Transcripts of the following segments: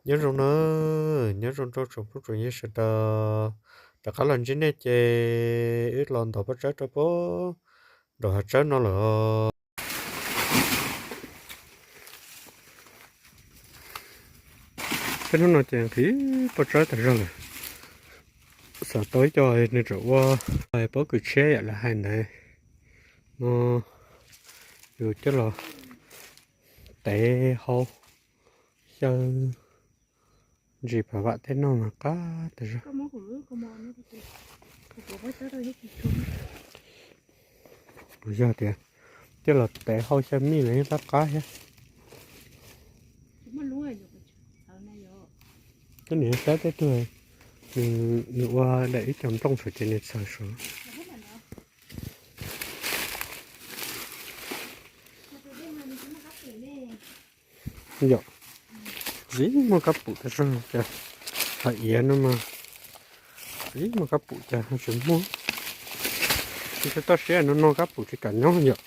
Nyob zoo na, nyob zoo rau tsoom phooj tsoom ywg sawv daws. Rov qab los ntsib nej ces wb los ntov pob tsawb rau pem nraum hav tsawb no lawm. Peb hnub no ces nqhis pob tsawb tas zog lawm. Xav tau ib co nws tseem ua pob kws tshiab yam lawv hais ntawd no, yus coj los tev hau xyaw ntsis pam vam tej noj mas qab tas zog. Yog tias coj los tev hau xyaw mij los yeej qab qab thiab. Koj niam saib tej tug, nws ua daim ib co nplooj saum ces nws txhaws saud. Yom, tsis muaj kab pum tas zog cas, hais iav no mas tsis muaj kab pum cas tsis muaj. Tsis tau siab no no kab pum tsis kam nyob yom.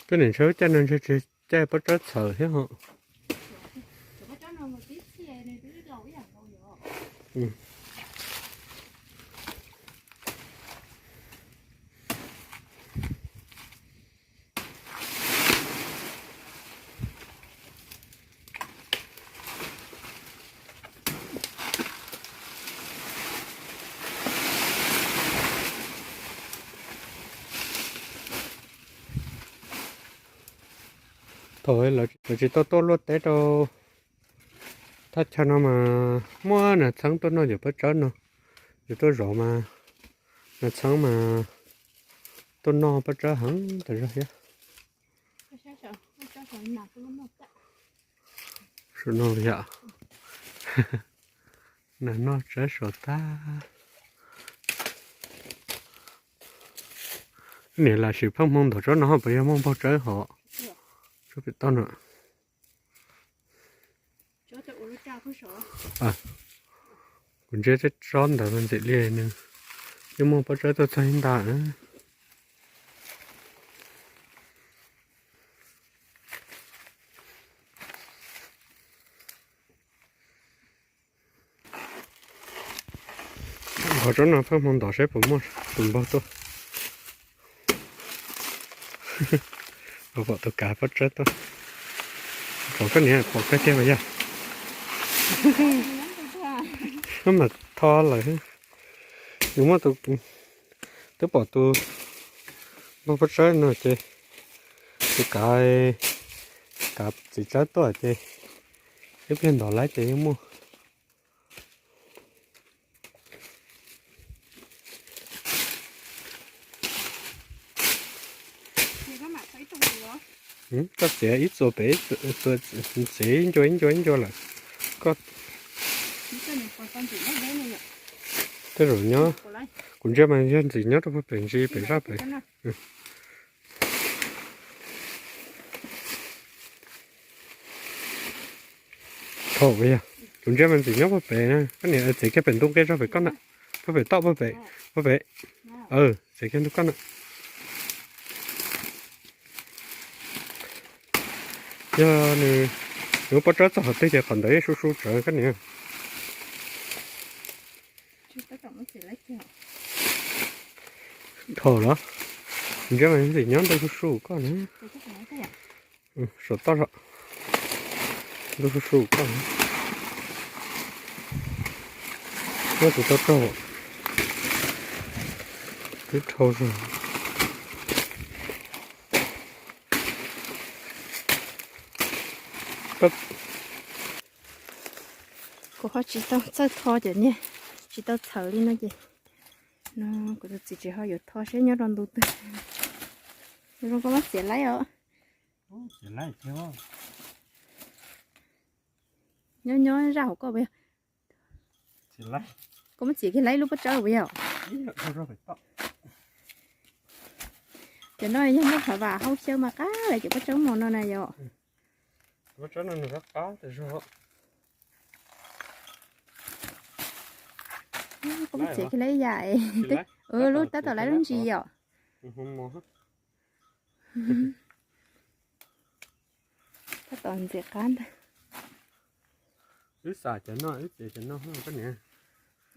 Koj niam ntshe caij no ntshe tsis caij pob tsawb txhaws thiab ho. Thaum lawv tsis tau tuaj luaj teb rau thaj chaw no mas muaj nas txheeb tuaj noj cov pob tsawb no. Yus tuaj zov mas nas txheeb mas tuaj noj pob tsawb heev tas zog thiab. Saum no yom, nas noj tsawb saum tag. Niam lam sim pheej hmoo ntov tsob no puas yog muaj npaug tsawb hov? Tsob pem toj no. Kuv ntsia tej tsob ntawd mas ntxim li nws yeej muaj pob tsawb tuaj txog ib nta. Nkaus tsob no pheej hmoo ntov saib puas muaj tus npaug tuaj. Pom tus kav pob tsawb tuaj. Pom koj niam pom kawg tiag mas yog. Mas tho lawm. Nws muaj tus, twb pom tus npaug pob tsawb no ces tus kav, kav txiv tsawb tuaj ces ib pliag ntov lawm ces yeej muaj. Koj txiav ib txuas pem ib txuas, txiav ib ncua ib ncua ib ncua lawm. Koj, tej zaum nyob, kuv ntsia mas yog ntxim nyob rau puag pem ntsis pem zaj pem. Thaum yog kuv ntsia mas ntxim nyob puag pem na, koj niam txiav kiag pem ntu nqe zog pem koj na, puag pem toj puag pem, puag pem, txiav kiag ntu koj na. Yog nws, nws pob tsawb txog qhov twg ces qhov ntawd yeej su su tsawv koj niam. Dhau los, ntshe mas ntxim nyob ntau su su koj na. Saum toj, ntau su su koj na. Nyob tus tau raug, twb dhau zog. Kuv ho tsis tau txawj tho cov niag, tsis tau txhawv li no ces, no kuv tus txiv tsis ho yuav tho seb nyob rau ntu twg. Zoo koj muab txiav laib os. Nyob nyob zaj hauv koj puas yog? Koj muab txiav kiag laib lub pob tsawb puas yog? Cov no yog muab qhov vam hau xyaw mas qab lawm cov pob tsawb mos no na yom. Pob tsawb no nws qab qab tas zog. Koj txiav kiag lawm ib yam es, lub tab tom lawv lub ntsis yom. Tab tom ntxim qab ntag. Wb xav cov no, wb txiav cov no koj niam.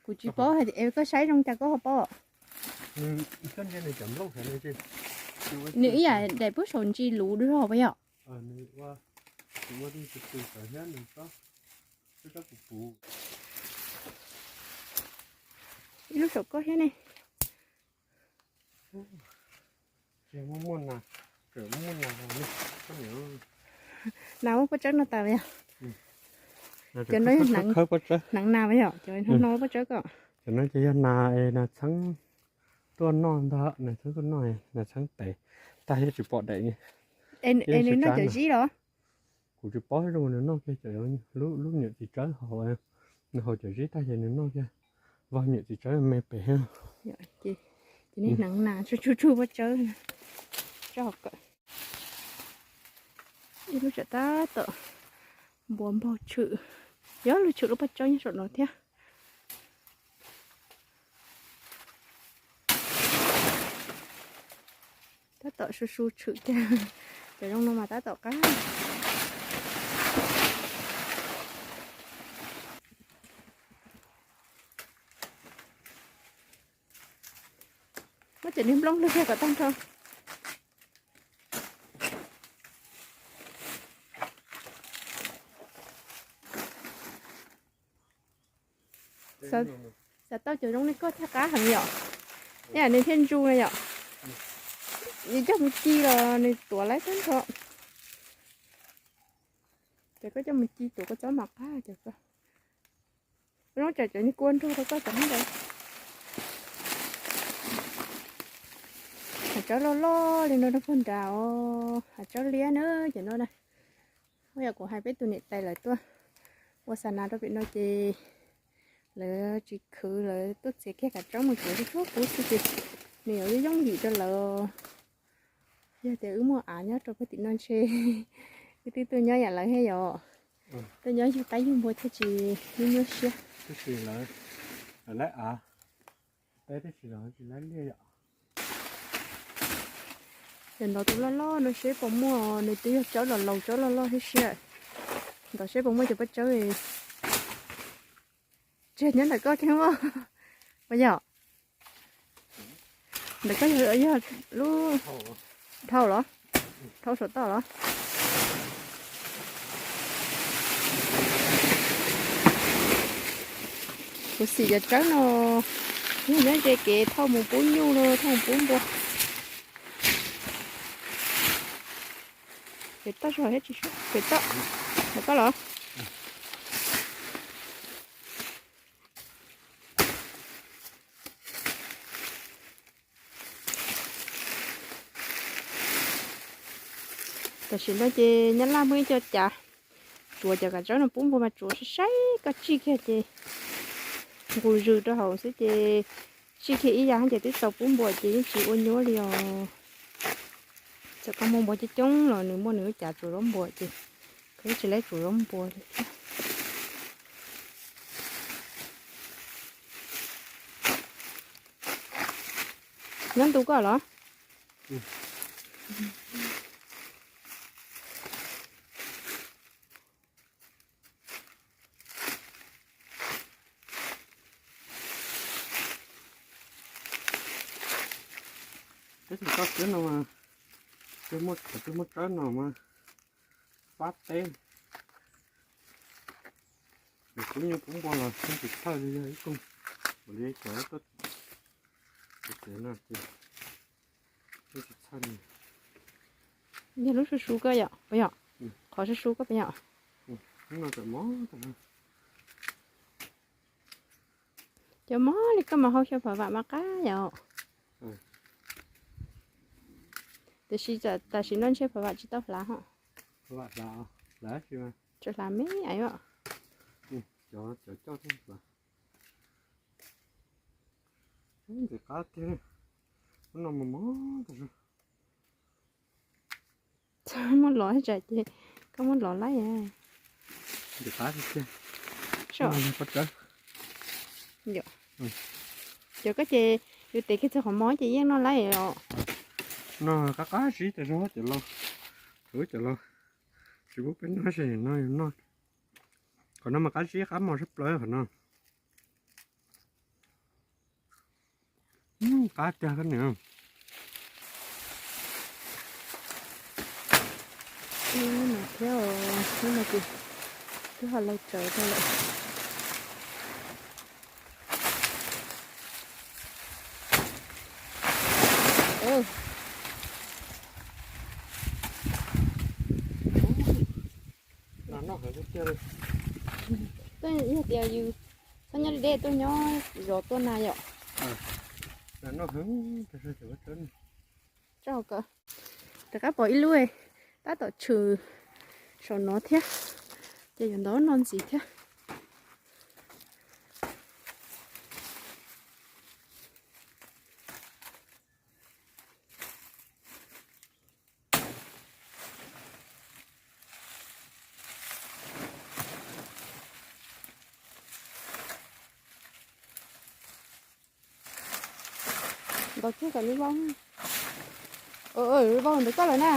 Kuv tsis paub hais tias, es koj saib zoo cas koj ho paub? Nws ib yam daim pub saum ntsis luv dua hos puas yog? Ib lub saum koj thiab ne. Nas muaj pob tsawb no tas yog? Cov no yog hneev nas yog? Cov no pob tsawb ko. Cov no ces yog nas es nas txheeb tuaj noj ntag, nas txheeb tuaj noj, nas txheeb tes tag thiab tsis pom daim. Es nws noj cov zib los? Kuv tsis paub zoo nws noj kiag cov lub nyuam txiv tsawb hauv, nws haus cov zib tag ces nws noj kiag, vag nyuam txiv tsawb me pem thiab. Ces nej hneev nas tsuj tsuj tsuj pob tsawb. Ib lub tsam tab tom npuav npaug tshwm, yog lub tshwm lub pob tsawb nyob saum no thiab. Tab tom su su tshwm kiag, cov zoo no mas tab tom qab. Muab cov niag nplooj lwg kiag kom tag nrho. Xav tau cov zoo li koj thiaj qab heev yom. Ib yam nws thiaj ntsu na yom. Nws coj mus ci los nws tuav laib tag nrho. Ces koj coj mus ci tuav kua txob mam qab cov ko. Zoo tsam cov niag kua nrog rau koj cov ntawd. Hav tsawb loj loj li no rau puag nrad os, hav tsawb liab na cov no na. Ua yam kuv hais peb tus niam tais lawv tuaj ua xa nas rau pem no ces lawv tsis khwv, lawv tuaj txiav kiag kav tsawb mus tsuav tsuag tsuag pub xwb ces nws yuav yooj yim rau lawv. Yog tias wb muaj av nyob rau puag tim no ntshe wb twb tuaj nyob yam lawv thiab yom. Tuaj nyob yug qaib yug npua thiaj tsis nyuaj nyuaj siab. Tab sis lawv, lawv laib av, peb tab sis los tsis laib liaj yom. Cov ntov tus loj loj no seb puas muaj, nws twb yog tsawb los laus tsawb loj loj thiab siab. Ntov seb puas muaj cov pob tsawb. Tseg nyob ntawm koj kiag mas. Puas yog? Ntawm koj yog, yog lub dhau los? Dhau saum toj los? Kuv xim cov tsawb no, yog nyob ze kev thauj mus pub nyuj los thauj mus pub npua. Pem toj tsis haum thiab tsis sub, pem toj, ntawm koj los? Tam sim no ces nyab laj muaj ib co cav tsuav cov kav tsawb no pub npua mas tsuav saib saib koj tsij kiag ces nqus zws rau hauv xwb ces tsij kiag ib yam ces twb tau pub npua ces yeej tsis ua nyuaj li os. Txawm koj muaj npua coob coob los nws muaj nws lub cav tsuav zaub npua ces koj yeej tsis laib tsuav zaub npua li thiab. Nyob ntu koj los? Teb chaws toj siab no mas, twb muaj, twb muaj tsawb no mas fab teb. Nws kuj yeej pub npua los yeej tsis txhawj li, yog ib koog ua li cov tuaj txiav no ces yeej tsis txhawj li. Yog lub su su koj yom, puas yog? Qhov su su koj puas yog? Cov mob li koj mas hau xyaw pham vam mas qab yom. Tiam sis tam sim no ntshe pham vam tsis tau hlav ho. Tsis hlav me aiv. Muab lov tsam ces koj muab lov laib. Yom. Cov koj ces yus tev kiag txog qhov mos ces yeej noj lawm os. No qab qab zib tas zog cov laus, cov laus tsis pub peb noj ces no yus noj. Qhov no mas qab zib qab mos sab plaws qhov no. Qab tiag koj niam. Thiab, twb ho laig tsawv tag lawm. Yog tias yus txhob nyob deb deb tuaj nyob zov tuaj na yom. Rau kawg, rov qab pom ib lub tab tom tshwm saum no thiab, ces yuav ntov no ntxiv thiab. Ntaus kiag kom lub vaub, lub vaub ntawd koj lawm na.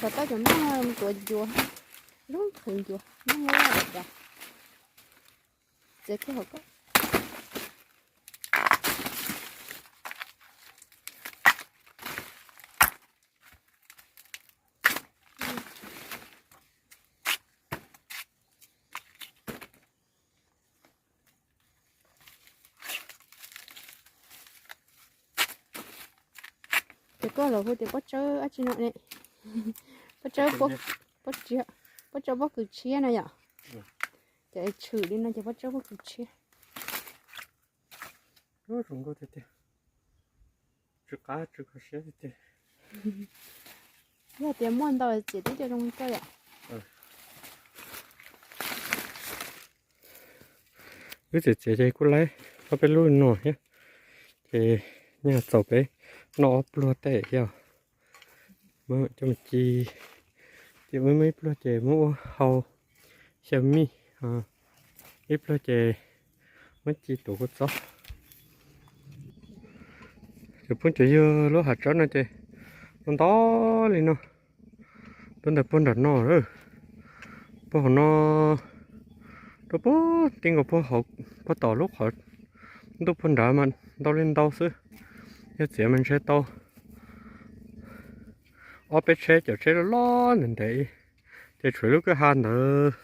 Kom tau cov nplooj tuav ncuav, lub qhwv ncuav nplooj, txiav kiag hauv koj. Ces koj los hu tias pob tsawb dab tsi no ne? Pob tsawb, pob tsawb pob kws tshiab no yom. Ces tshwm li no ces pob tsawb pob kws tshiab. Zoo nkauj tiag tiag. Tsw qab tsw kho siab tiag tiag. Yog tias muaj ntau txiav tib co zoo koj yom. Wb txiav txiav ces kuj laib ob peb lub no thiab. Ces nyaj txaus peb noj ob pluag tej thiab. Muab coj mus ci, ces muab ib pluag ces muab ua hau xyaw mij, ib pluag ces muab ci tuav kua txob. Cov phooj cov ywg, lub hav tsawb no ces ntau ntau li no, rau ntawm puag nram no, puag hauv no, rau puag ti nkaus puag hauv, puag tom lub qhov ntuj puag nrad mas ntau li ntau xwb. Yog txiav mas ntshe tau ob peb tsheb, cov tsheb loj loj ntev ntev, ces tshuav lub kwj ha ntawd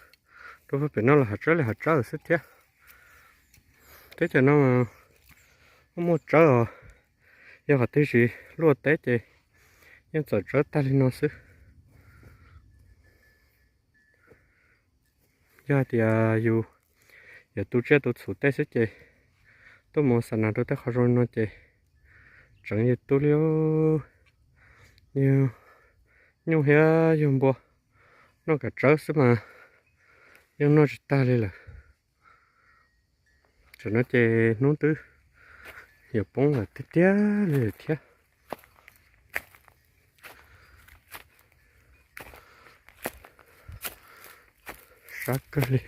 rau puag pem no los hav tsawb li hav tsawb xwb thiab. Teb chaws no muaj tsawb os, yog qhov twg tsis luaj teb ces yeej txawm tsawb tag li no xwb. Yog hais tias yus yuav tu tsiaj tu txhu tej xwb ces tuaj mus xa nas rau tej qhov zoo no ces tseev yus tu li. Yus nyuj thiab yus npua noj kav tsawb xwb mas yeej noj tsis tag li lawm. Tam no ces hnub twb yuav poob lawm tiag tiag li lawm thiab. Sab kawg li,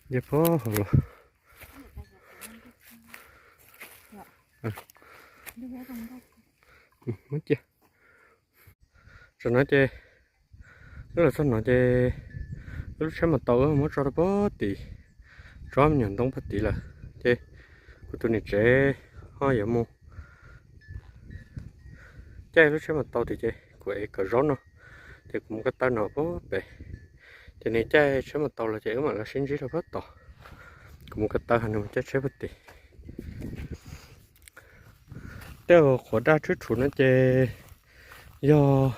nce puag hauv los. Tam no ces wb los txog no ces wb lub tsheb maus taus wb muab tso rau puag tim, tso me nyuam ntoo puag tim lawm. Ces kuv tus niam tsev ho yuav mus caij lub tsheb maus taus tim ces kuv ev kawm zaub no, ces kuv mus ko taw no puag pem. Ces nws caij tsheb maus taus los ces wb mam los sib ntsib rau puag tod. Kuv mus ko taw ho nws mus caij tsheb puag tim. Tej qhuav daj tshwb rhuv no ces yog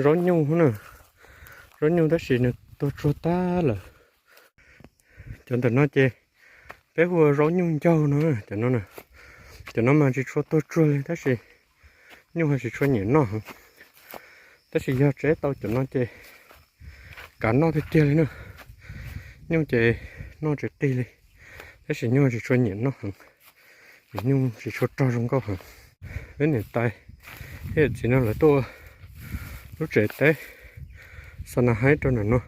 zaub nyuj na, zaub nyuj tab sis nws tuag tsuag tag lawm. Cov ntawm no ces peb hu ua zaub nyuj ncaug no, cov no, cov no mas tsis tshua tuag tsuag li tab sis nyuj ho tsis tshua nyiam noj heev. Tab sis yog tseb tau cov no ces kav noj tiag tiag li na. Nyuj ces noj tsis qig li, tab sis nyuj tsis tshua nyiam noj heev. Nyuj tsis tshua rog zoo nkauj heev. Peb niam tais thiab yawm txiv no lawv tuaj ua lub tsev teb xa na haib rau ntawm no.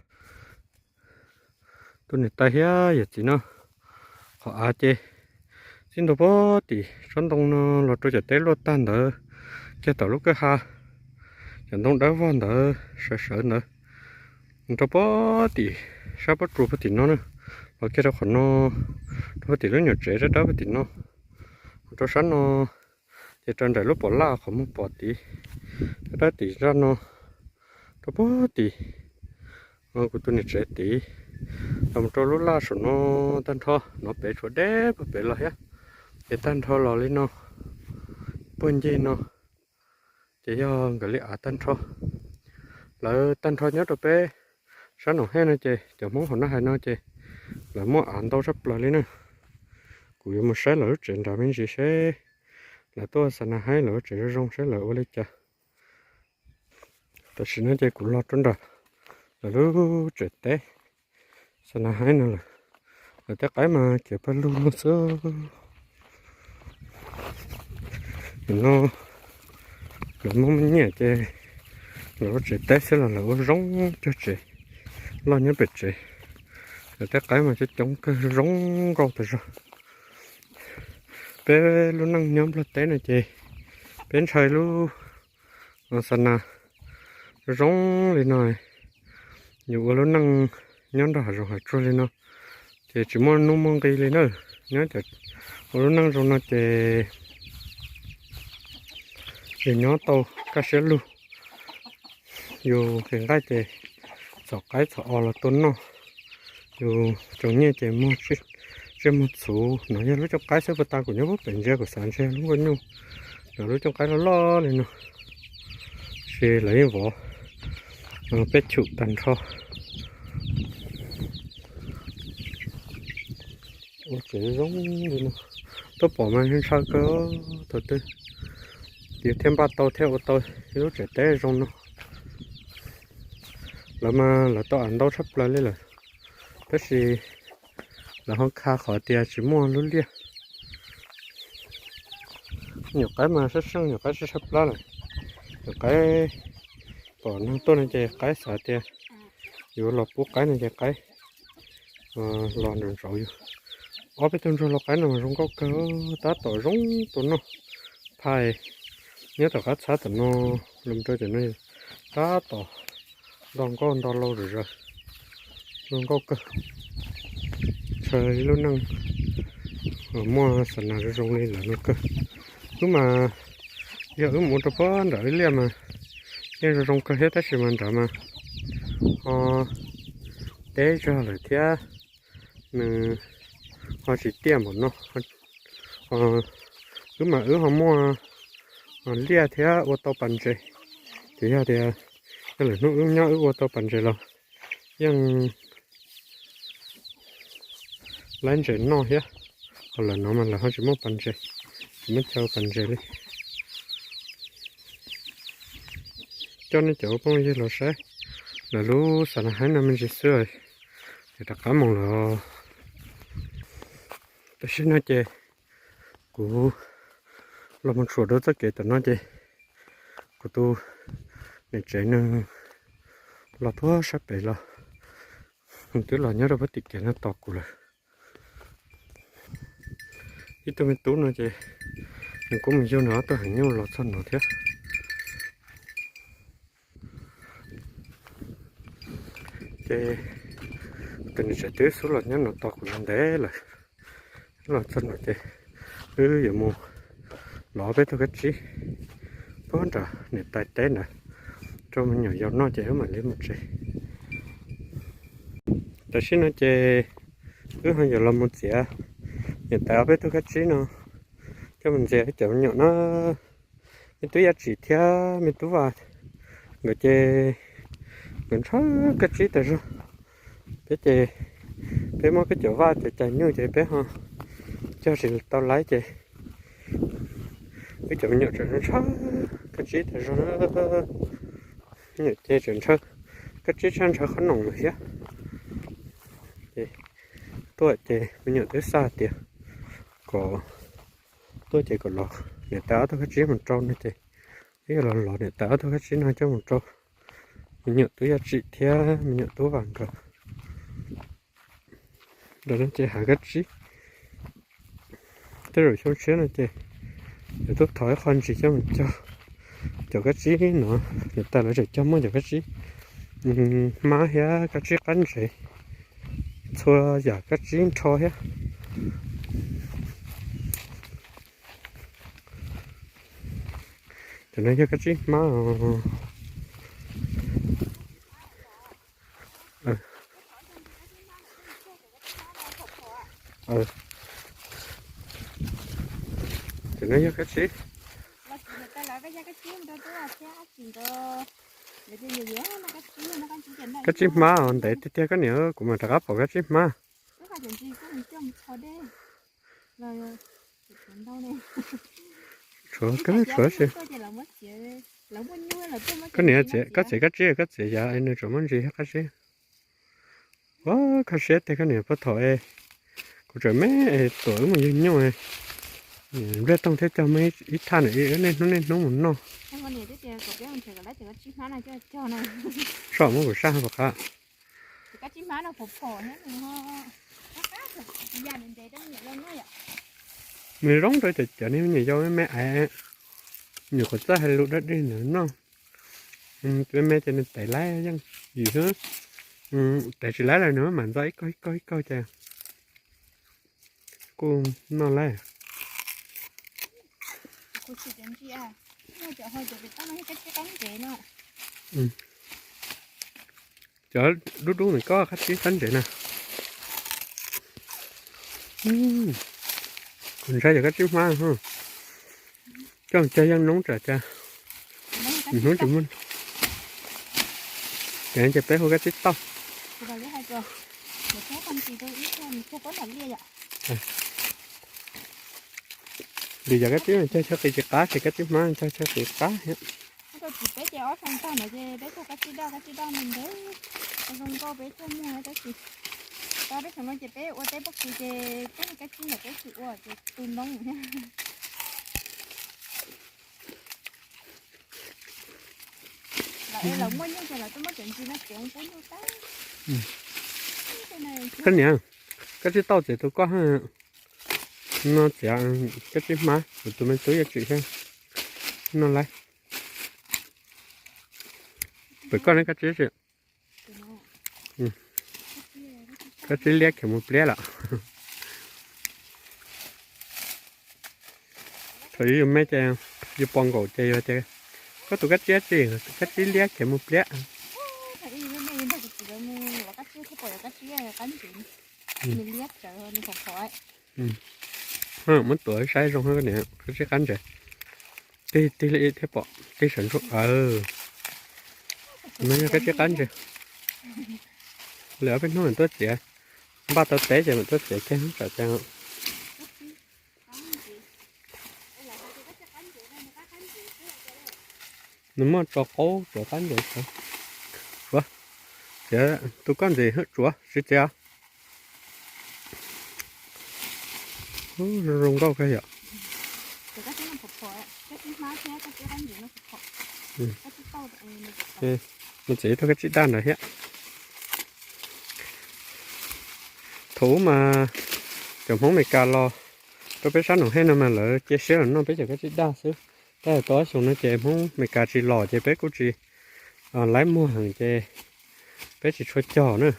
Tus niam tais thiab yawm txiv no qhov av ces txij ntua puag tim tsob ntoo no los rau cov teb luaj tag ntawd, kiag tom lub kwj ha, cov ntoo dawb vog ntawd sawv sawv ntawd, rau puag tim sab pob tsuas puag tim no na, los kiag rau qhov no, rau puag tim lub nyuam tsev dawb dawb puag tim no, mus rau sab no, ces raws nraim lub pom laj qhov muag pom tid, dawb dawb tim zaj no, rau puag tim kuv tus niam tsev tid, los mus rau lub laj saum no tag nrho, no pem tshuav deb puag pem los thiab, ces tag nrho los li no, puag ncig no, ces yog nkawd li av tag nrho. Lawv tag nrho nyob rau peb sab Noom Hej no ces cov Hmoob hauv no hais no ces lawv muaj av ntau tshaj plaws li na. Kuv yuav mus saib lawv lub tsev nrad me ntsis seb lawv tuaj xa na haib lawv lub tsev zoo zoo seb lawv ua li cas. Tam sim no ces kuv los rau nram lawv lub tsev teb xa na haib no lawm. Lawv tej qaib mas kev pawg lug no xwb. Nim no lawv Hmoob me nyiaj ces lawv ua tsev teb xwb los lawv ua zoo cuag tsev loj nyob pem tsev. Lawv tej qaib mas coob coob kawg zoo nkauj tas zog. Peb lub neej nyob Nplog teb no ces peb ntshaw lub xa na zoo li no, yus ua lub neej nyob nrog hav zoov hav tsuag li no ces tsis muaj nuj muaj nqi li na. Nyob cov ua lub neej zoo no ces yus nyob tau kaj siab lug, yus nqhis nqaij ces txhom qaib txhom os los tua noj, yus tsoom nyiaj ces muag tsiaj muag txhuv. No yog lub cooj qaib xwb, puag ta kuv nyob puag pem ntsia kuv xav ntshe lub nkauj nyuj, lawv lub cooj qaib loj loj li no, sis lawv yeej vov peb chum tag nrho. Ua tsev zoo li no, tuaj pom mas ntshaw kawg. Thaum twg yus thiaj npaj tau thiaj ua tau ib lub tsev teb zoo no. Lawv mas lawv tau av ntau tshaj plaws li lawm, tab sis lawv ho kha qhov tias tsis muaj lub liaj. Nyuam qaib mas sab seej, nyuam qaib sab sab plab lawm. Nyuam qaib pom neeg tuaj no ces qaib xav tias yuav los pub qaib no ces qaib los nraum ntsauv yus. Ob peb tug ntsuag lau qaib no mas zoo nkauj kawg, tab tom zoo tua noj phais. Nyob tom qab txhab tom no los rau cov no tab tom nto nkauj nto lau zom zaws, zoo nkauj kawg. Ntshaw ib lub neej muaj xa nas zoo zoo li lawm no kawg. Wb mas yog wb mus ua rau puag nram wb liaj mas yeej zoo zoo kawg thiab, tab sis mas nrad mas ho deb zog lawm thiab nws ho tsis tiaj npaum no. Wb mas wb ho muaj liaj thiab ua tau pas ntses, ces yog tias yog lwm hnub wb nyob wb ua tau pas ntses los yeej laib ntses noj thiab. Ho lawm no mas lawv ho tsis muaj pas ntses, tsis muaj chaw ua pas ntses li. Coj nej cov phooj ywg los saib lawv lub xa nas haib no me ntsis xwb, ces rov qab mus lawm. Tam sim no ces kuv los mus tshuam dua txoj kev tom no ces kuv tus niam tsev nws los puag sab pem los, nws twb los nyob rau puag tim kev no tos kuv lawm. Ib tug me tub no ces nws kuj mus yug nws ob tug heev nyuj los txog no thiab. Ces tus niam tsev twb xub los nyob no tos kuv los ntev lawm. Los txog no ces wb yuav mus lov peb tug kab tsib puag nram niam tais teb ntawd rau me nyuam yaus noj ces wb mam li mus tsev. Tam sim no ces wb ho yuav los mus txiav niam tais ob peb tug kab tsib no coj mus ntxias cov me nyuam na. Me tub Yaj Tsim thiab me tub Vas nkawd ces nkawd ntshaw kab tsib tas zog. Peb ces peb muab peb cov vaj cov cais nyuj ces peb ho cog tsis tau laib ces wb cov me nyuam tseem ntshaw kab tsib tas zog na. Me nyuam ces tseem ntshaw kab tsib tshaj ntshaw qhob noom lawm thiab. Ces tuaj ces me nyuam twb xav tias kom Tuaj ces kom los niam tais ob tug kab tsib mus rau no ces, ib yam los los niam tais ob tug kab tsib no coj mus rau me nyuam tub Yaj Tsim thiab me nyuam tub Vam nkawd. Ntawm no ces hav kab tsib. Tej zaum xyoo tshiab no ces yuav tuaj thov ib qho ntsis coj mus cog cov kab tsib no, niam tais lawv tseem cog muaj cov kab tsib hmab thiab kab tsib qab ntsev, txhua yam kab tsib nrho thiab. Cov no yog kab tsib hmab os. Cov no yog kab tsib, kab tsib hmab os, ntev tiag tiag koj niam, kuv mam rov qab pom kab tsib hmab. Tshuav kawg tshuav si. Koj niam, koj txiav kab tsib, koj txiav yav nws tseem muaj ntsis thiab qab tsib. Ua kho siab tiag koj niam, puag thaum es kuv tseem me es tuam wb mus yug nyuj, npleg toog thiab cog muaj ib thaj na, wb niaj hnub niaj hnub mus noj. Soj muab kuv saj puas qab. Nws zoo rau cov cov niag me nyuam yau me me aiv, nyuam qhuav txawj hais lus dab dig ntawd noj. Me me ces nws tev laib yeej yim xwb, tev tsis laib lawm nws mam ntxo ib kaug ib kaug ib kaug ces kuj noj laib. Cov dub dub ntawm koj kab tsib qab ntsev na. Kuv ntshai cov kab tsib hmab, coj cog yeej noob tsam cas hnub tsis muaj. Ces ces peb hu kab tsib tauj. Li yog kab tsib cog chaw qis tsis qab ces kab tsib hmab cog chaw qis qab thiab. Koj niam, kab tsib tauj txiav tus koj, no txiav kab tsib hmab kuv tus me tub yuav tsim thiab. No lawm. Pem koj ne kab tsib tsi? Kab tsib liab khiav mus pliab lawm. Thaum yus yus me ces yus pom nkaus ces yus tias koj tus kab tsib tsi, kab tsib liab khiav mus pliab. Muab tuav saib zoo koj niam, kab tsib qab ntsev. Tig tig li thiab pom tig sawv ntsug. No yog kab tsib qab ntsev. Lawv ob peb hnub mam tuaj txiav, npaj tau teb ces mam tuaj txiav kiag tsam ces nws muaj tso qaub tsuav qab ntsev. Tsuav, txiav tus koj ntxiv tsuav tsis txiav. Zoo zoo nkauj kawg yom. Mus txiav ib tug kab tsib daj ntawd thiab. Thaum ub mas cov Hmoob Amelikas los rau peb sab Noom Hej no mas lawv cia siab los noj peb cov kab tsib daj xwb. Tab tom ob xyoos no ces Hmoob Amelikas tsis los ces peb kuj tsis laib muag heev ces peb tsis tshua cog na.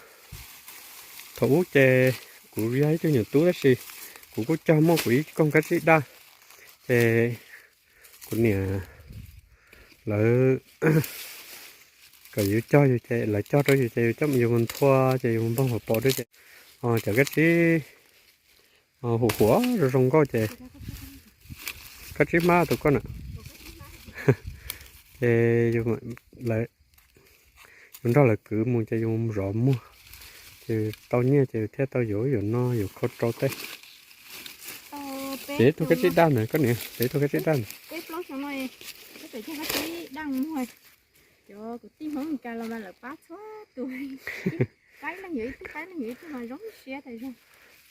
Thaum ub ces kuv yog ib tug nyuam tub tab sis kuv kuj cog muaj kuv ib koog kab tsib daj, ces kuv niam lawv kom yus cog yus ces lawv cog rau yus ces yus coj yus mus nthua ces yus mus npog hauv paus rau ces cov kab tsib huam huam zoo zoo nkauj ces kab tsib hmab tus koj na. Ces yus nrog lawv kwv mus ces yus zov muag, ces tau nyiaj ces yus thiaj tau yuav yuav no yuav khau rau tej. Ces ib tug kab tsib daj ntawd koj niam, ces ib tug kab tsib daj ntawd.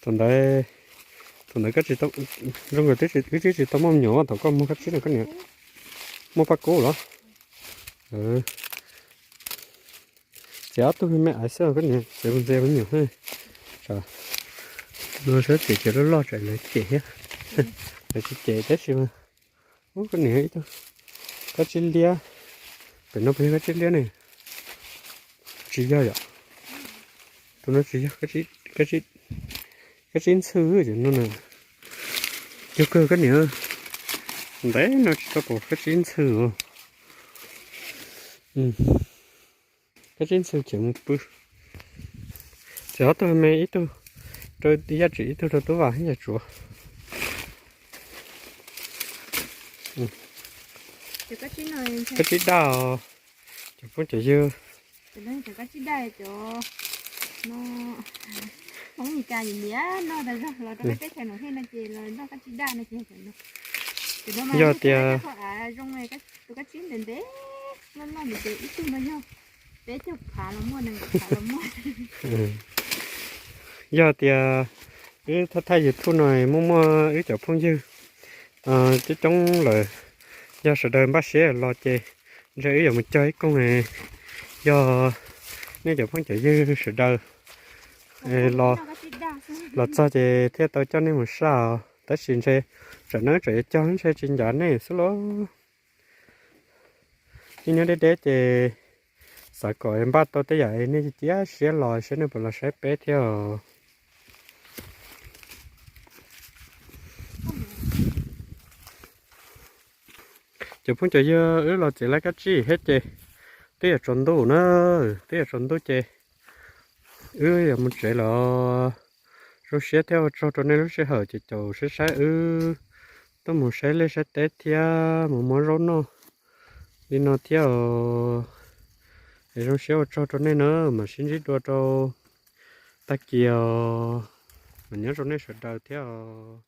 Thaum ntawd, thaum Thaum ntawd koj tsis tau, zoo nkaus twb tsis, wb twb tsis tau muaj me nyuam, thaum koj muaj kab tsib no koj niam muaj paj kub los? Txiav ob tug me aiv xwb koj niam txiav ntxias me nyuam. Tsam no sab txiav cov loj loj tsam lawv cem thiab. Lawv tsis cem tab sis mas, ub, koj niam ib tug kab tsib liab. Pem no puas yog kab tsib liab ne? Tsis yog yom. Tus no tsis yog kab tsib ntxhw no na. Yog kawg koj niam, ntev no tsis tau pom kab tsib ntxhw os. Kab tsib ntxhw ces mus pw. Txiav ob tug me, ib tug rau Yaj Tsim, ib tug rau Tub Vam thiab Yaj Tsuav. Kab tsib daj os, cov phooj cov ywg. Kab tsib daj cov no, Hmoob Mes Kas nyiam nyiam noj tas zog los rau peb teb chaws no thiab no ces los noj kab tsib daj no ces. Yog tias, tus kab tsib ntev ntev loj loj ntev ntev ib tug no yog peb caug phav los muaj, nees nkaum phav los muaj. Yog tias wb thaij thaij YouTube no muaj muaj wb cov phooj ywg coob coob lawm, yog sawv daws npaj siab los ces ntshe wb yuav mus cog ib koog. Yog nej cov phooj cov ywg sawv daws los txog ces thiaj tau coj nej mus saj os. Tab sis ntshe tsam no tsam yuav cog ntshe tsis ncav nej xwb lauj. Nej nyob deb deb ces xav kom npaj tau tej yam nej cia siab los saib nej puas los saib peb thiab os. Cov phooj cov ywg, wb los txiav lawv kab tsib thiab ces twb yuav tsaus ntuj na, twb yuav tsaus ntuj ces wb yuav mus tsev lawm. Zoo siab thiab ua tsaug rau nej lub sij hawm ces caum saib saib wb tuaj mus saib liaj saib teb thiab mus muab zaub noj li no thiab os. Es zoo siab ua tsaug rau nej na, mam sib ntsib dua rau tag kis os. Mas nyob zoo nej sawv daws thiab os.